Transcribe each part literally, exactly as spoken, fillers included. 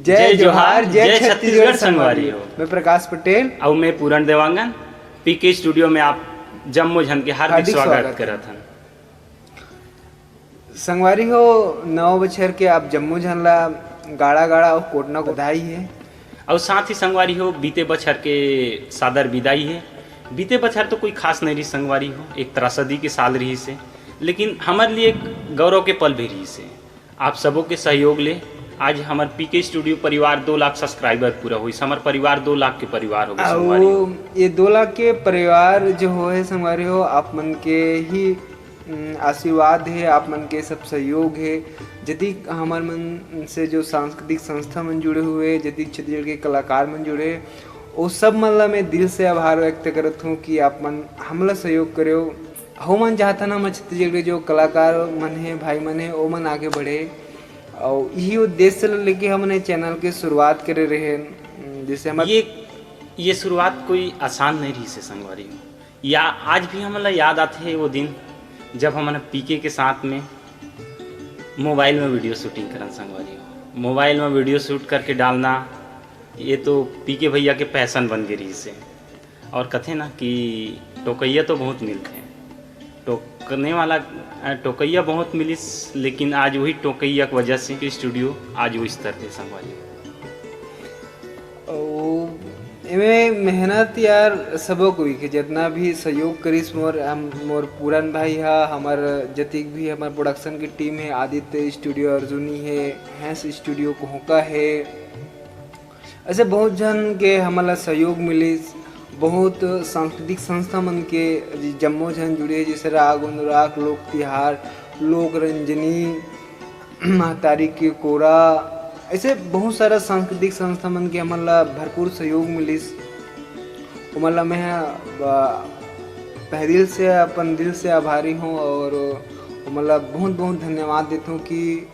जय जोहार, जय छत्तीसगढ़ संगवारी हो। मैं प्रकाश पटेल। अउ मैं पूरन देवांगन। पीके स्टूडियो में आप जम्मो झन के हार्दिक हार्दिक स्वागत स्वागत। करत हन। संगवारी हो, नवा बछर के आप जम्मो झन ला गाड़ा गाड़ा अउ कोटना बधाई हे। अउ साथ ही संगवारी हो, बीते बछर के सादर बिदाई हे। बीते बछर तो कोई खास नहीं रही संगवारी हो, एक त्रासदी के साल रहिस हे, लेकिन हमर लिए एक गौरव के पल भी रहिस हे। आप सबो के सहयोग ले आज हमर पीके स्टूडियो परिवार दो लाख सब्सक्राइबर पूरा होइस। हमर परिवार दो लाख के परिवार हो गे संगवारी हो। अउ ये दो लाख के परिवार जो होए संगवारी हो, आप मन के ही, उम, आशीर्वाद हे, आप मन के सब सहयोग हे। जतिक हमर मन से जो सांस्कृतिक संस्था मन जुड़े हुए, जतिक छत्तीसगढ़ के कलाकार मन जुड़े, वो सब मन ला मैं दिल से आभार व्यक्त करत हूँ कि आप मन हमला सहयोग करेव। हमन चाहथन हमर छत्तीसगढ़ के जो कलाकार मन हे, भाई मन हे, वो मन आगे बढ़े। अउ यही उद्देश्य ल लेके हमन ये चैनल के शुरुआत करे रहेन। जैसे हमर ये, ये शुरुआत कोई आसान नहीं रहिस हे संगवारी हो। या आज भी हमन ला याद आथे वो दिन, जब हमन पीके के साथ में मोबाइल में वीडियो शूटिंग करन संगवारी हो। मोबाइल में वीडियो शूट करके डालना, ये तो पीके भैया के पैशन बन गे रहिस हे। और कथे ना कि टोकइया तो बहुत मिलथे, टोकने वाला, अ, टोकइया बहुत मिलिस, लेकिन आज वही टोकइया के वजह से स्टूडियो आज वो स्तर पे संगवारी। अउ एमे मेहनत यार सबो कोई के, जितना भी सहयोग करिस मोर, हम, मोर पूरन भाई हा, हमर जतिक भी हमर प्रोडक्शन के टीम हे, आदित्य स्टूडियो अर्जुनी हे, हैंस स्टूडियो कोहका हे, ऐसे बहुत झन के हमन ला सहयोग मिलिस। बहुत सांस्कृतिक संस्था मन के जम्मो झन जुड़े, जैसे राग अनुराग, लोक तिहार, लोक रंजनी, महतारी के कोरा, ऐसे बहुत सारा सांस्कृतिक संस्था मन के हमन ला भरपूर सहयोग मिलिस। ओमन ला मैं ह, अ, तहे दिल से, अपन दिल से आभारी हूँ और ओमन ला बहुत बहुत धन्यवाद देथूँ कि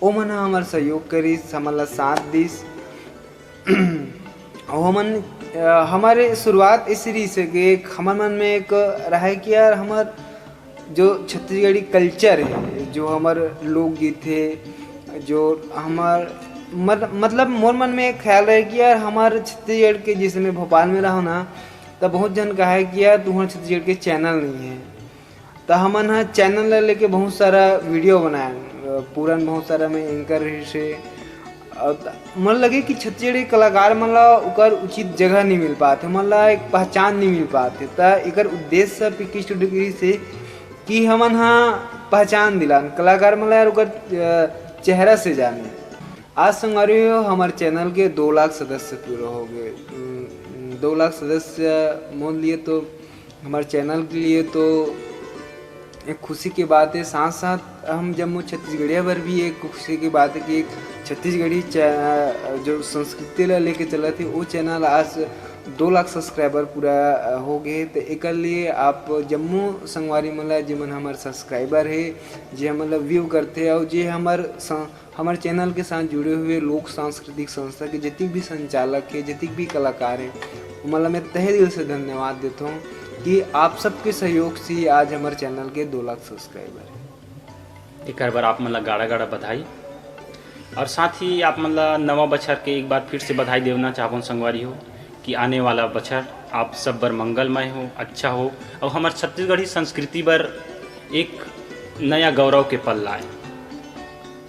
ओमन ह हमर सहयोग करिस, हमन ला साथ दिस। अउ हमन, अ, हमर शुरुआत इसे रहिस हे कि एक हमर मन में एक रहे कि यार हमर जो छत्तीसगढ़ी कल्चर हे, जो हमर लोकगीत हे, जो हमर मत-, मतलब मोर मन में एक ख्याल रहे कि यार हमर छत्तीसगढ़ के, जैसे मैं भोपाल में रहूँ ना, त बहुत झन कहे कि यार तुहर छत्तीसगढ़ के चैनल नहीं है। त हमन ह चैनल ल लेके बहुत सारा वीडियो बनाए, अ, पूरन बहुत सारा में एंकर रहिस हे। अ, त-, मन लगे कि छत्तीसगढ़ी कलाकार मन ला ओकर उचित जगह नहीं मिल पात हे, मन ला एक पहचान नहीं मिल पात हे। त एकर उद्देश्य पीके स्टूडियो के रहिस हे कि हमन ह पहचान दिलान कलाकार मन ला, यार ओकर, अ, चेहरा से जाने। आज संगवारी हो, हमर चैनल के दो लाख सदस्य पूरा हो गए। उम, दो लाख सदस्य मोर लिए तो, हमर चैनल के लिए तो एक खुशी के बात है। साथ साथ हम जम्मो छत्तीसगढ़िया बर भी एक खुशी की बात है कि एक छत्तीसगढ़ी चै-, जो संस्कृति ला लेके चलत हे, वो चैनल आज दो लाख सब्सक्राइबर पूरा, अ, हो गए। तो एकर लिए आप जम्मो संगवारी मन ला, जेमन हमर सब्सक्राइबर हे, जे हमन ला व्यू करथे और जे हमर सं-, हमर चैनल के साथ जुड़े हुए लोक सांस्कृतिक संस्था के जितने भी संचालक हे, जितने भी कलाकार हे, ओमन ला मैं तहे दिल से धन्यवाद देथों कि आप सबके सहयोग से आज हमर चैनल के दो लाख सब्सक्राइबर हे। एकर बर आप मन ला गाड़ा गाड़ा बधाई। और साथ ही आप मन ला नवा बछर के एक बार फिर से बधाई देना चाहबों संगवारी हो कि आने वाला बछर आप सब बर मंगलमय हो, अच्छा हो और हमर छत्तीसगढ़ी संस्कृति बर एक नया गौरव के पल लाए।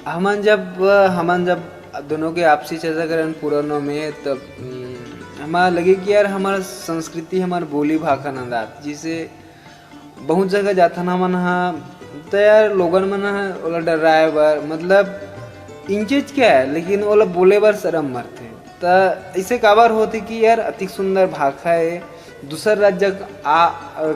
हमन जब, हमन जब दोनों के आपसी चर्चा करन पुरानों में, तब, हम्म, हमारा लगे कि यार हमार संस्कृति, हमार बोली भाखा नंदात, जिसे बहुत जगह जाथन हमन ह, त यार लोगन मन ह ओला डराए बर, मतलब, इंचेज क्या है, लेकिन ओला बोले बर शरम मरथे। त ऐसे काबर होथे कि यार अतिक सुंदर भाखा है, दूसर राज्य आ,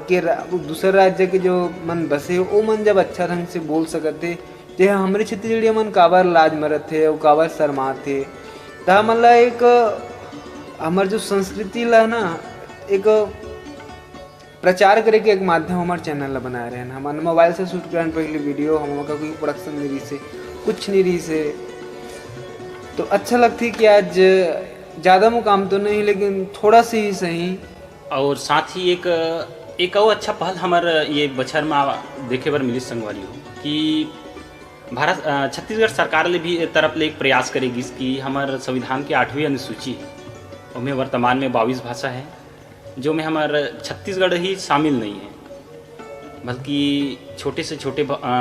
के रा-, दूसर राज्य के जो मन बसे, ओ मन जब अच्छा ढंग से बोल सकत हे, ते हमरे छत्तीसगढ़िया मन काबर लाज मरत हे अउ काबर शर्मात हे। त हमन ला एक, हमर जो संस्कृति ला ना, एक प्रचार करे के एक माध्यम हमर चैनल ला बनाए रहेन। हमन मोबाइल से शूट करन पहले वीडियो, हमन का कोई प्रोडक्शन नहीं रहिस हे, कुछ नहीं रहिस हे। तो अच्छा लगथे कि आज ज़्यादा मुकाम तो नहीं, लेकिन थोड़ा सा ही सही। और साथ ही एक, एक और अच्छा पहल हमर ये बछर में देखे बर मिलिस संगवारी हो कि भारत अ, छत्तीसगढ़ सरकार ले भी ए तरफ ले एक प्रयास करे गिस कि हमर संविधान के आठवीं अनुसूची, ओमे वर्तमान में बाईस भाषा है, जो में हमर छत्तीसगढ़ी शामिल नहीं है, बल्कि छोटे से छोटे भ-, अ,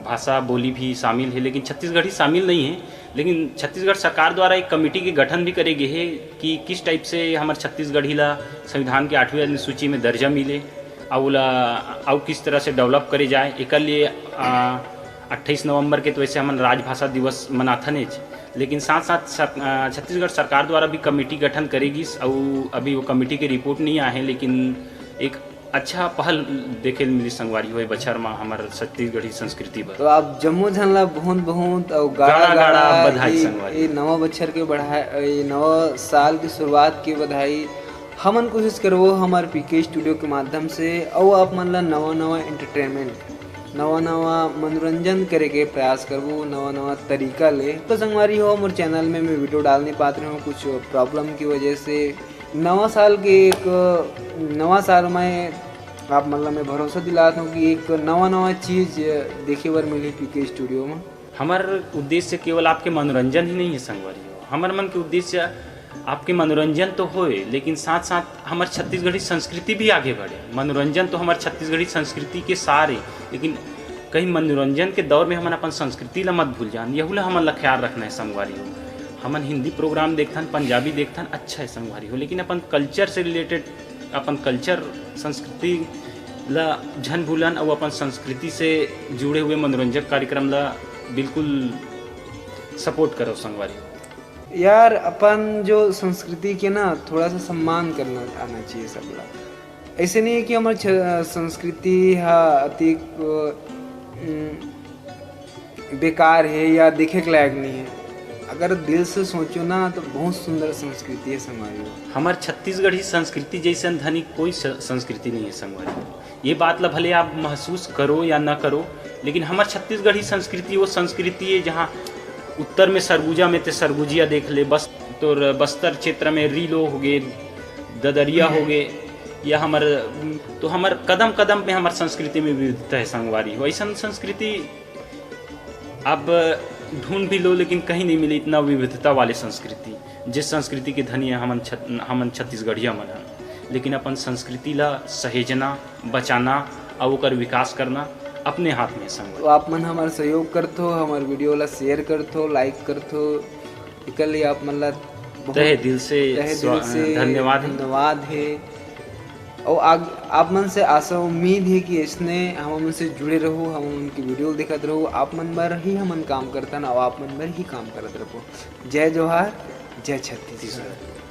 भाषा बोली भी शामिल है, लेकिन छत्तीसगढ़ी शामिल नहीं है। लेकिन छत्तीसगढ़ सरकार द्वारा एक कमेटी के गठन भी करे गे हे कि किस टाइप से हमर छत्तीसगढ़ी ला संविधान के आठवीं अनुसूची में दर्जा मिले, अउ ओला अउ किस तरह से डेवलप करे जाए। एकर लिए, अ, अट्ठाईस नवंबर के तो वैसे हमन राजभाषा दिवस मनाथन एच, लेकिन साथ-साथ सर-, अ, छत्तीसगढ़ सरकार द्वारा भी कमेटी गठन करे गिस, अउ अभी वो कमेटी के रिपोर्ट नहीं आए हे, लेकिन एक अच्छा पहल देखे ल मिली संगवारी हो, ए बछर म हमर छत्तीसगढ़ी संस्कृति बर। तो आप जम्मो झन ला बहुत बहुत अउ गाड़ा गाड़ा गाड़ा गाड़ा बधाई ए, संगवारी। ए नवा बछर के बढ़ाई, ए नवा साल के शुरुआत के बधाई। हमन कोशिश करबो हमर पीके स्टूडियो के माध्यम से अउ आप मन ला नवा नवा एंटरटेनमेंट, नवा नवा मनोरंजन करे के प्रयास करबो नवा नवा तरीका ले। तो संगवारी हो, मोर चैनल में मैं वीडियो डाल नहीं पात रहे हूँ कुछ प्रॉब्लम की वजह से। नवा साल के एक नवा साल में आप मन ला मैं भरोसा दिलात हूँ कि एक नवा नवा चीज देखे बर मिलही पीके स्टूडियो में। हमर उद्देश्य केवल आपके मनोरंजन ही नहीं है संगवारी हो, हमर मन के उद्देश्य आपके मनोरंजन तो होए, लेकिन साथ साथ हमर छत्तीसगढ़ी संस्कृति भी आगे बढ़े। मनोरंजन तो हमर छत्तीसगढ़ी संस्कृति के सार है, लेकिन कहीं मनोरंजन के दौर में हमन अपन संस्कृति ला मत भूल जान, यहू ला हमन ला ख्याल रखना है संगवारी हो। हमन हिंदी प्रोग्राम देखथन, पंजाबी देखथन, अच्छा है संगवारी हो, लेकिन अपन कल्चर से रिलेटेड, अपन कल्चर संस्कृति ला झन भूलन, अउ अपन संस्कृति से जुड़े हुए मनोरंजक कार्यक्रम ला बिल्कुल सपोर्ट करो संगवारी हो। यार, अपन जो संस्कृति के ना, थोड़ा सा सम्मान करना आना चाहिए सबला। ऐसे नहीं है कि हमर छ-, संस्कृति हा अतिक, अ, उम, बेकार है या देखे के लायक नहीं है। अगर दिल से सोचो ना, तो बहुत सुंदर संस्कृति है संगवारी हो। हमर छत्तीसगढ़ी संस्कृति जैसन धनी कोई स-, संस्कृति नहीं है संगवारी हो। ये बात ला भले आप महसूस करो या ना करो, लेकिन हमर छत्तीसगढ़ी संस्कृति वो संस्कृति है जहाँ उत्तर में सरगुजा में ते सरगुजिया देख ले, बस तोर बस्तर क्षेत्र में रीलो हो गे, ददरिया हो गे, या हमर, तो हमर कदम कदम में हमर संस्कृति में विविधता है संगवारी हो। ऐसन संस्कृति आप ढूंढ भी लो, लेकिन कहीं नहीं मिले इतना विविधता वाले संस्कृति, जिस संस्कृति के धनी है हमन छत-, हमन छत्तीसगढ़िया मन हन। लेकिन अपन संस्कृति ला सहेजना, बचाना अउ ओकर विकास करना अपने हाथ में है संगवारी। तो आप मन हमर सहयोग करथो, हमर वीडियो ला शेयर करथो, लाइक करथो, एकर लिए आप मन ला बहुत तहे दिल से तहे दिल स्वा-, से धन्यवाद है। धन्यवाद है। और आग-, आप मन से आशा उम्मीद है कि इसने हम मन से जुड़े रहो, हम उनकी वीडियो देखत रहो, आप मन बर ही हमन काम करतन और आप मन बर ही काम करत रहो। जय जोहार, जय छत्तीसगढ़।